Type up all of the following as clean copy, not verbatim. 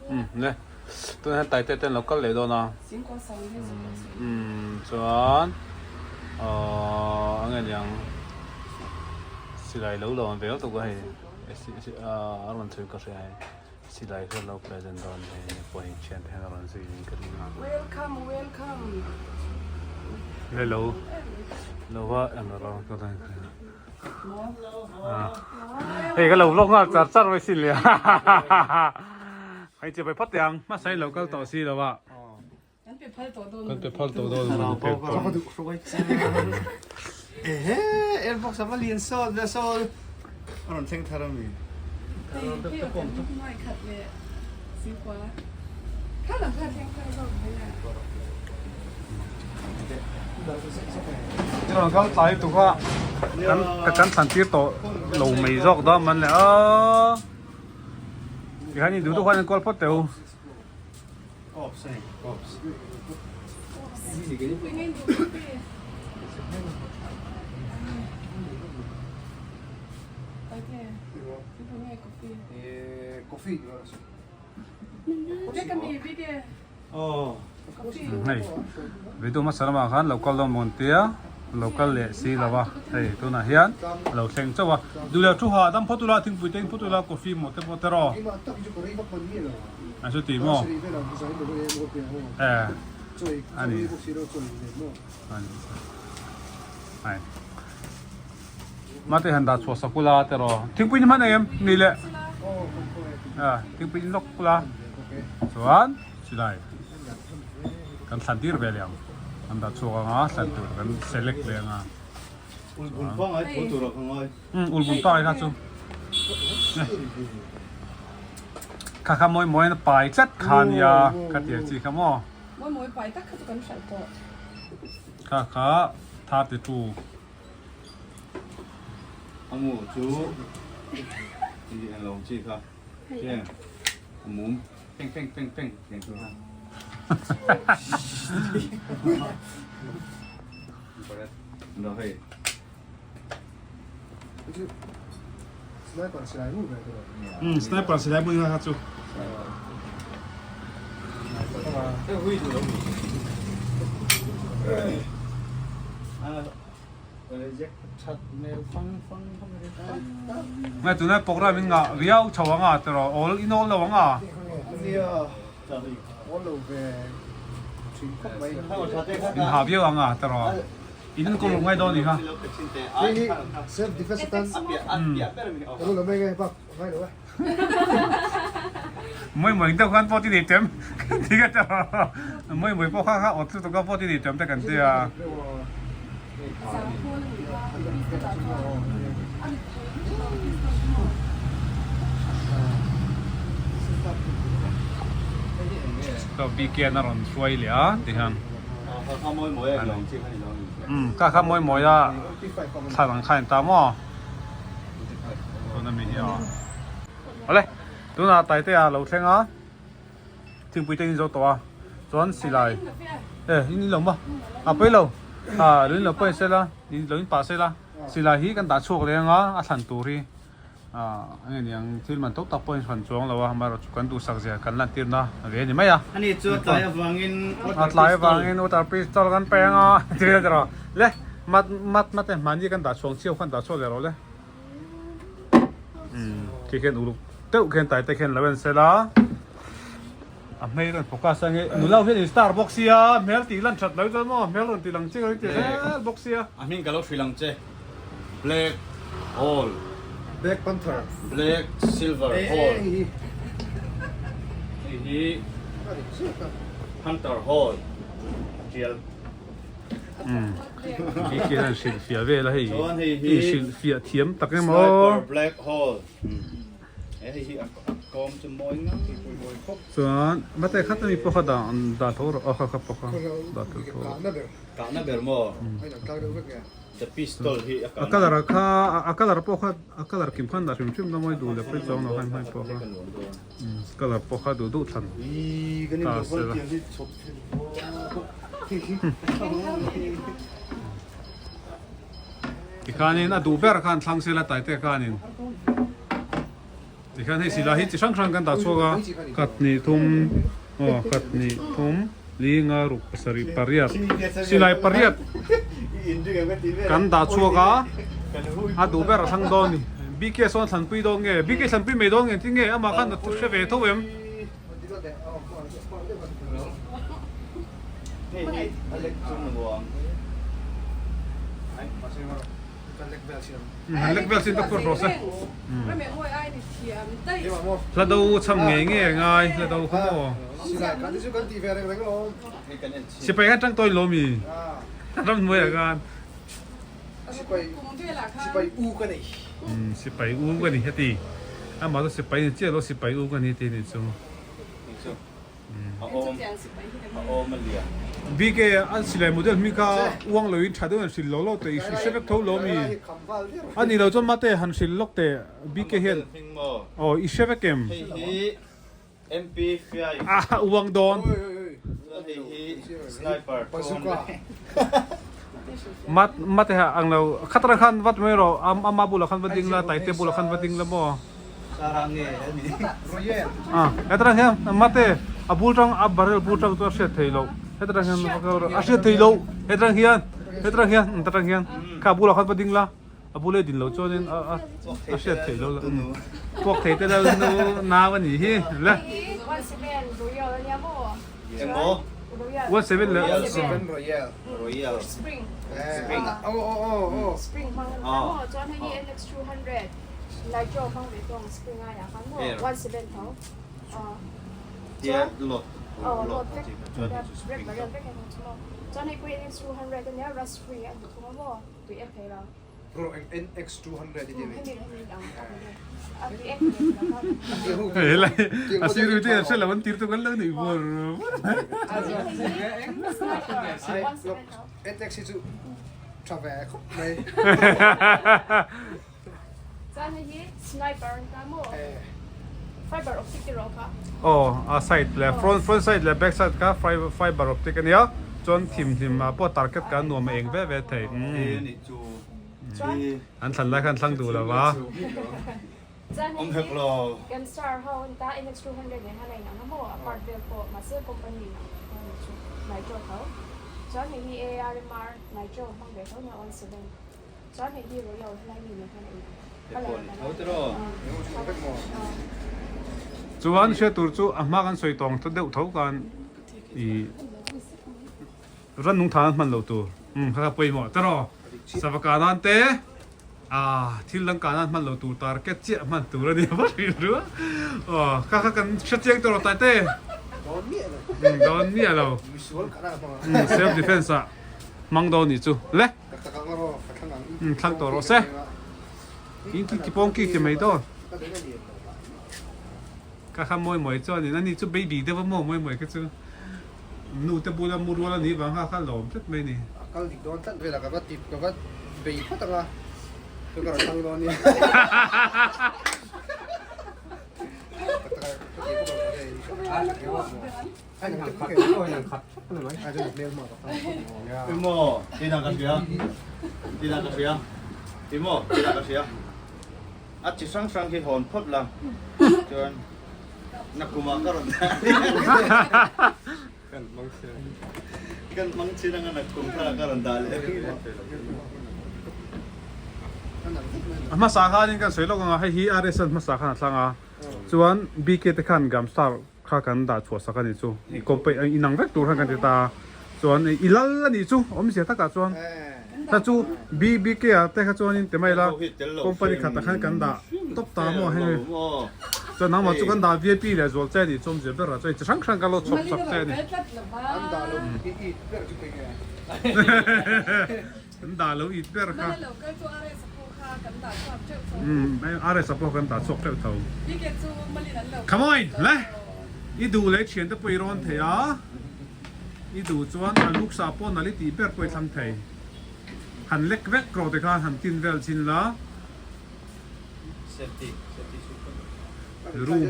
Umm le tunah hian Taite te an lo kal leh dawn a umm chuan ahh eng nge niang silai lo lawm ve lutuk a hei a rawn chhui ka hria hei silai hi an lo present dawn hei ni pawh hei thian te hian a rawn zui in ka ring a le lo lo va en rawh ka rawn Hei ka lo vlog nghal char char mai sin le hei che pai phawt teh ang hmasa in lo kal tawh si lo a kan pe phal tawh dawn kan pe phal tawh dawn maw pek tawh ehe airbox a va lian sawt ve saw a rawn thleng thar ami I rawn kal tlai tuk a kan ka kan thlan tir tawh lo mai zawk dawn man le aw tikhan in duh duh khan in kawl phawt teh u. Hei video hmasa lamah khan lo kal dawn mawn tia lo kal leh si lo a hei tunah hian a lo thleng chauh a duhlo thu ha dam phawt ula thingpui te in phawt ula coffee maw te pawh te rawh a chu ti maw e ani ani Mate han dah chhuah sak ula te rawh. Thingpui ni hman em ni le? A thingpui in lawk ula. Chuan silai kan thlan tir ve leh ang. An dah chhuak anga thlan tur kan select leh anga. Ulbun pangai tho tur a ka ngai. Um ulbun pangai kha chu. Kha kha mawi mawi na pai tlat kha nia kha tia chi kha maw. Mawi mawi pai tak kha chu kan hralh tawh. Kha kha 32. A mu chu i en lo chi kha che a mum peng peng peng peng tiang chu kha. Lo hei. Sniper silai mu ve tawh. Um sniper silai mu kha chu. Nge tuna program in ngah viau chho anga tiraw awl in awl lo anga. In ha viau anga tiraw. In enkawl lo ngai dawn a ni kha. Self defense atan Mawi mawi deuh khan pawh ti nei tem kan ti ka tawh mawi mawi pawh kha kha awt lutuk a pawh ti nei tem te kan ti a. Bike an a rawn hruai leh a ti hian. Kha kha mawi mawi a thlan ang kha a inta maw. Tuna mi hi a Awle tunah Taitea lo thleng a thingpui te in zo tawh a chuan silai e in in lo maw a pawi lo a lo in lo pawi sela in lo in pah sela silai hi kan dah chhuak leh anga a thlan tur hi ah enge niang thil man tawk tak pawh in hran chuang lo a amaherawhchu kan duhsak zia kan lantir na ve a ni mai a Ani chu a tlai avangin a tlai avangin water pistol kan peng a le mat mat mate mahni kan dah chhuang chiau khan dah chhuak leh rawh le. Khi khian uluk deuh khian tai te khian lo en sela a hmel rawn focus a nge nula hian in star bawk sia hmel tih lan that lo chuan maw hmel rawn ti lang chiang rawn ti zel bawk sia a hming ka lo hrilh ang che black hole black panther black silver hole hei hi hunter hole tial Khi khi hian hrilh fiah vel a hei Chuan hei hi i hrilh fiah thiam tak em aw. Sniper black hole he hei hi a kawm chu mawi ngang mawi khawp. Chuan mate khat ami pawh kha dah dah tho rawh aw kha kha pawh kha dah tel tho rawh. Kahna ber maw the pistol hi a kahna. A colour kha a colour pawh kha a colour kim khan dah hrim hrim na mawi duh leh pawh chuang lo kha hmai pawh kha colour pawh kha duh duh thlan ta sela. Tikhanin a duh ber khan thlang sela Taite khanin. Tikhian hei silai hi chi hrang hrang kan dah chhuak a, khat hnih thum aw khat hnih thum li nga ruk pasarih pariat silai pariat kan dah chhuak a, a duh ber a thlang dawn a ni. BK sawn thlanpui dawn nge? BK thlanpui mai dawn nge tinge amah khan a hre ve tho em? Han lek vel chin ta phur rawh se. Hla do cham ngei ngei a ngai hla do kha maw. Sipai khan tang tawi lo mi ram hnuai ah khan. Sipai u ka nei. Sipai u ka ni heti. Amah chu sipai ni chiah lo sipai u ka ni ti ni chu. BK an silai model hming kha uang loin tha deuh an hrilh lo lo teh i hre vek tho lo mi? A ni lo chuan mate han hrilh lawk teh BK hian aw i hre vek em? A uang dawn. Mate ha ang lo khatara khan vat mai rawh ama bulah khan va ding la Taite bulah khan va ding la maw? Hetah hian mate a bul tang a barrel bul tang chu a hriat theih loh hetah hian a hriat theih loh hetah hian hetah hian hetah hian kha a bulah khan va ding la a bula i din loh chuanin a a a hriat theih loh puak thei te lal nu nau a nih hi le one seven leh Nitro hmang ve tawng spring aiah khan maw 17 tho chuan aw load vek red barrel vek ang chu maw chuan hei pawh hi NX 200 ania rust free a ni thung a maw tui ek thei lo Bro NX 200 i ti hemi hemi ang a tui ek thei lo kha Hei lai a sir te an hre lo an tir tu kan lo nuih vur vur Sniper 17 tho NX hi chu tha ve khawp mai. Chuan hei hi sniper an ta maw? Fiber optic ti rawh kha. Aw a side leh front front side leh back side kha fiber optic ania chuan thim hlim ah pawh target kha a nuam a eng ve ve thei an thlan lai khan an thlang duh lo va. Chuan hei hi Camstar ho an ta NX 200 nen khan a inang a maw a part vel pawh mahse company inang lo kha a ni chu Nitro tho. Chuan hei hi ARMR Nitro hmang ve tho nia 17. Chuan hei hi Royal helai mi nen hian a inang. Chuan hriat tur chu a hma kan sawi tawng ta deuh tho khan i rannung than an hman lo tur umm kha kha pawimawh te rawh sava kah nan te ah thil dang kah nan hman lo tur target chiah hman tur a nia va hrilh ru a aw kha kha kan hre chiang tawh rawh tai te dawn miah lo umm self defense ah hmang dawn nih chu le. Thlang tawh rawh se. In ki ki pawng ki ti mai dawn. Ka kha mawi mawi chuan in ani chu baby deuh a maw mawi mawi kha chu nu te bula mu rual a nih vang kha kha lawm tlat mai ni. A kal dik dawn tlat vel a ka va tip ka va bei phawt ang a chu ka rawn thlang dawn nia. Emaw tina ka hria tina ka hria emaw tina ka hria a chi hrang hrang hi hawn phawt la chuan nakumah ka rawn kan hmang chin anga nakum thar ah ka rawn dah leh A hmasa khanin kan sawi lawk anga hei hi RS an hmasa khan a thlang a chuan BK te khan Gamstar Kha kan dah chhuah sak a nih chu. I kawm peih inang vek tur khan kan ti ta a. Chuan i lal a nih chu awmzia takah chuan kha chu BBK ah te kha chuanin ti mai la company khatah khan kan dah tawp ta maw heng chuan nangmah chu kan dah VIP leh zual che a nih chu awmzia berah chuan chi hrang hrang kan lo chhawp sak che a ni. Kan dah lo it ber kha. Umm RS ah pawh kan dah chhuak teuh tho. Come on le i duh leh thian te pawh i rawn thei a i duh chuan a looks ah pawh nalh i tih ber pawh i thlang thei. Han lek vek rawh te khan han tin vel chin la. Room.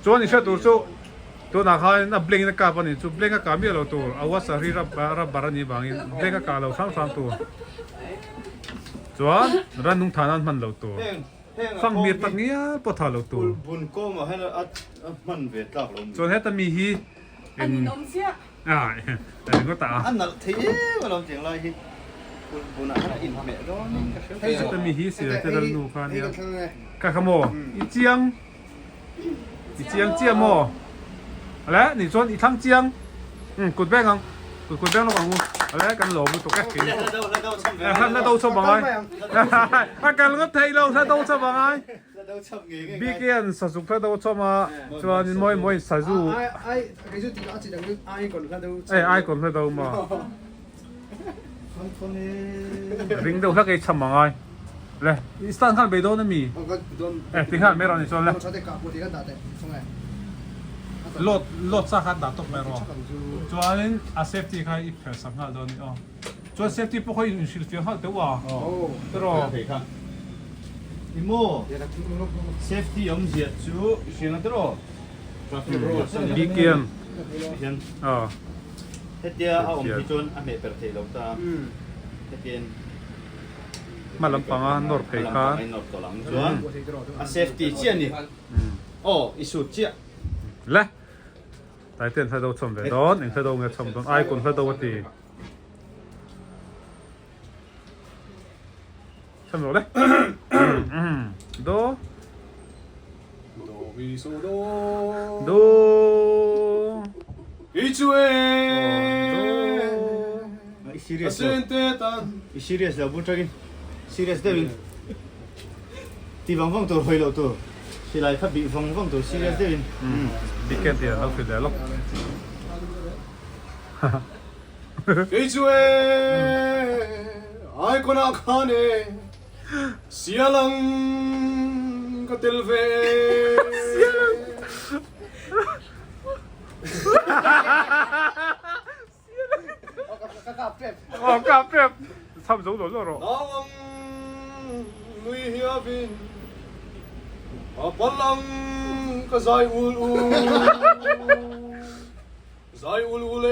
Chuan i hriat tur chu Tunah khan a blank in a kap a nih chu blank a kah miah lo tur a washer hi rubber a nih vangin blank a kah lo hram hram tur chuan rannung thah nan hman lo tur fanghmir tak ngial pawh thah lo tur chuan heta mi hi eng a ringawt a heta mi hi silai te lalnu kha ania kha kha maw i chiang. I chiang chiah maw? Ale nih chuan i thlang chiang. Um kut beng ang. Kut kut beng lawk ang u. Ale kan lawm lutuk e. Hla hla do chhawp angai. A kal ngawt thei lo hla do chhawp angai. BK an sazuk hla do chhawp a chuan in mawi mawi sazu. Ai kei chu tih a chi dang chu icon hla do. Ei icon hla do maw. Ring deuh hlak ei cham angai. Le, i stand khan bei dawn ami? Eh, ti khan mai rawh ni chuan le. Load, load sa khan dah tawp mai rawh. Chuanin a safety kha i pher sak nghal dawn ni aw. Chuan safety pawh kha i inhrilh fiah nghal teuh a. Tiraw? I maw? Safety awmzia chu i hria nga tiraw? Traffic rules a nia. BKM. Aw. Hetia a awm hi chuan a hmeh per theih lo ta. Hetian hma lampanga nawr phei kha. Hma lampanga i nawr tawh ang chuan a safety chiah a ni. Aw i sut chiah. Le. Taite an hla do chhawm ve dawn, eng hla do nge chhawm dawn, icon hla do a ti. Chhawm rawh le. Do. Do mi so do. Do. I chu e. Do. I serious lo. Asente tan. I serious lo bul tangin. Serious deuhin. Ti vang vang tur hawi loh tur. Silai kha bih vang vang tur serious deuhin. Weekend hi an lo hrilh leh lawk. Kei chu e. Icon ah khan e. Sialang ka tel ve e. Sialang. Ka kap tep. Oh kap tep. Cham zo lo lo rawh. Nauang nui hiavin a palang ka zai ul ul. Zai ul ul e,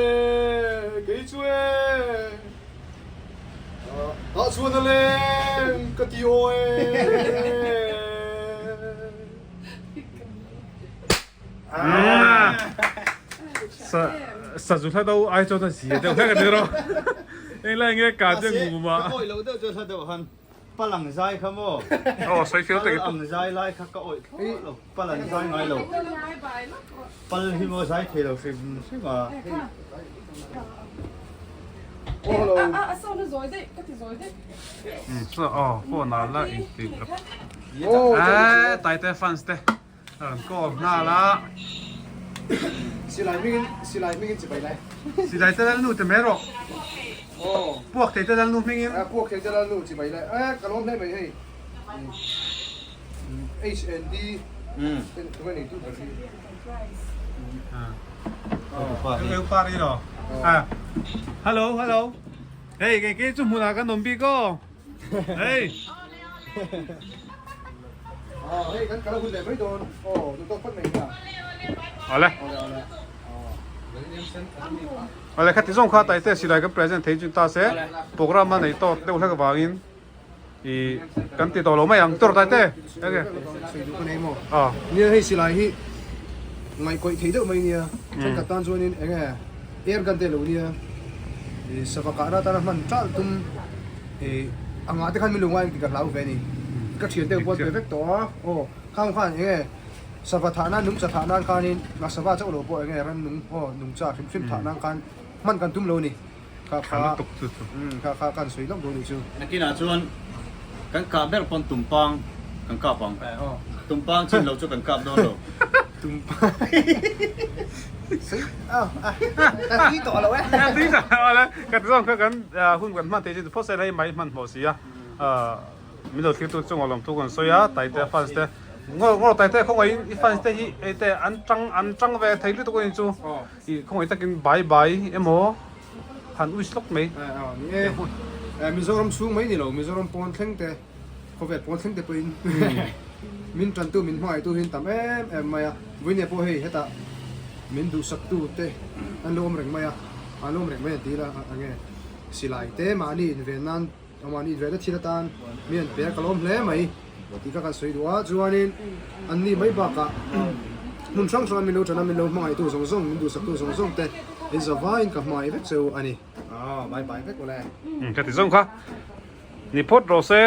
kei chu e. Tah chuan a leng ka ti aw e. Sa zu hla do ai chuan a zia deuh hlek a ni rawh. Englai nge ka che ngu ma. Ka awih loh deuh chu hla deuh han palang zai kha maw. Aw sawi fel tak i. Palang zai lai kha ka awih thlawt lo. Pal an zai ngai lo. Pal hi maw zai thei lo hrim hrim a. Taite fans te an call nghal a. Silai hmingin silai hmingin chibai lai. Silai te lalnu te mai rawh. Puak thei te lalnu hmingin. Puak thei te lalnu chibai lai. E ka lawm hle mai hei. H and D tunge nei tu ber hi. Eu pa ri lo. Hello hello. Hey kei kei chu hmunah kan awm bik aw. Hey. Hei kan kal a hun leh mai dawn. Aw duh tawk phawt mai nia. Awle. Awle khati zawng kha Taite silai kan present thei chu ta se program a nei tawk deuh hlek avangin I kan ti tawh lo mai ang tur tai te. Okay. Ah. Nia hei silai hi ngai kawih thei deuh mai nia. Thenkhat tan chuanin eng nge air gun te lo nia. I sava kahna atana hman tal tum i angah te khan min lo ngai ang tih ka hlau ve a ni. Ka thian te pawh an pe vek tawh a. Aw khang khan eng nge sava thah nan nungcha thah nan khanin sava chauh lo pawh eng nge rannung aw nungcha hrim hrim thah nan khan hman kan tum lo a ni. Kha kha lutuk chu chu. Kha kha kan sawi lawk dawn nih chu. Nakinah chuan kan kah ber pawn tumpang kan kap ang. Tumpang chin lo chu kan kap dawn lo. Tumpang. Sawi a a tui tawh lo e. A tui tawh lo e. Ka ti zawng kha kan hun kan hman thei chu phawt sawi hei mai hmanhmawh si a. Min lo thlir tu chungah lawmthu kan sawi a, Taite fans te ngaw ngaw Taite khawngaihin i fans te hi hei te an tang an tang ve thei lutuk a ni chu i khawngaih takin bye bye emaw han wish lawk mai. Ni e, Mizoram chhung mai ni lo Mizoram pawn thleng te khawvel pawn thleng te pawhin min tantu min hmangaihtu hi an tam em em mai a, vawinia pawh hei hetah. Min duhsaktu te an lo awm reng mai a, an lo awm reng mai an ti ila enge silai te mahni inven nan mahni invenna thil atan mi an pe a ka lawm hle mai tih kha kan sawi duh a chuanin an ni mai bakah hmun hrang hranga min lo ṭan a min lo hmangaihtu zawng zawng min duhsaktu zawng zawng te in zavaiin ka hmangaih vek cheu a ni. Bye bye vek awle. Ka ti zawng kha ni phawt rawh se.